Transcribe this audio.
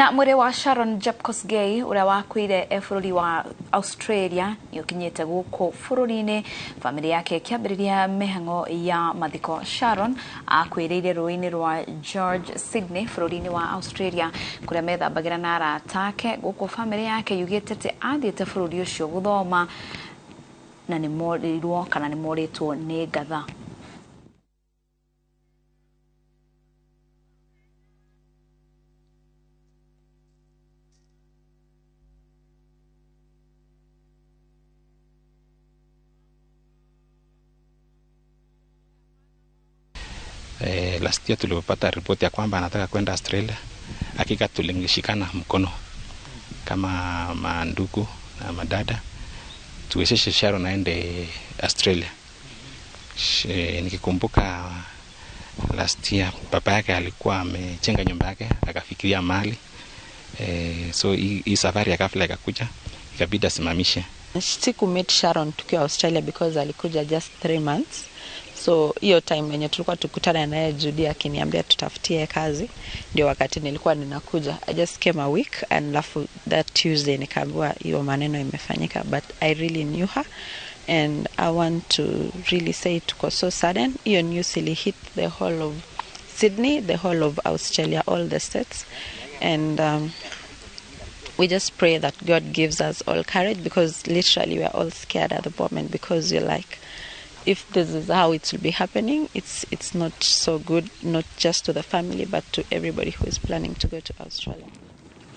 Na mwĩrĩ wa Sharon Jepkosgei ũrĩa wakuire e bũrũri wa Australia nĩũkinyĩte gũkũ bũrũri-inĩ, bamĩrĩ yake ĩkĩambĩrĩria mĩhang'o ya mathiko. Sharon akuĩrĩire rũĩ-inĩ rwa George Sydney bũrũri-inĩ wa Australia kũrĩa methambagĩra na arata ake. Gũkũ bamĩrĩ yake yugĩte atĩ athiĩte bũrũri ũcio gũthoma na nĩmorĩirwo kana nĩmorĩtwo nĩ ngatha. Last year tulipopata ripoti ya kwamba anataka kwenda Australia, hakika tulishikana mkono kama mandugu na madada tuwezeshe Sharon aende Australia. Nikikumbuka last year baba yake alikuwa amejenga nyumba yake akafikiria mali, so hii safari ya ghafla ikakuja ikabidi asimamishe. Siku meet Sharon tukiwa Australia because alikuja just 3 months. So hiyo time yenye tulikuwa tukutana naye Judy akiniambia tutafutie kazi, ndio wakati nilikuwa ninakuja. I just came a week and alafu that Tuesday nikaambiwa hiyo maneno imefanyika, but I really knew her and I want to really say it was so sudden. Hiyo news ili hit the whole of Sydney, the whole of Australia, all the states, and we just pray that God gives us all courage because literally we are all scared at the moment because you're like, if this is how it will be happening, it's not so good, not just to the family but to everybody who is planning to go to Australia.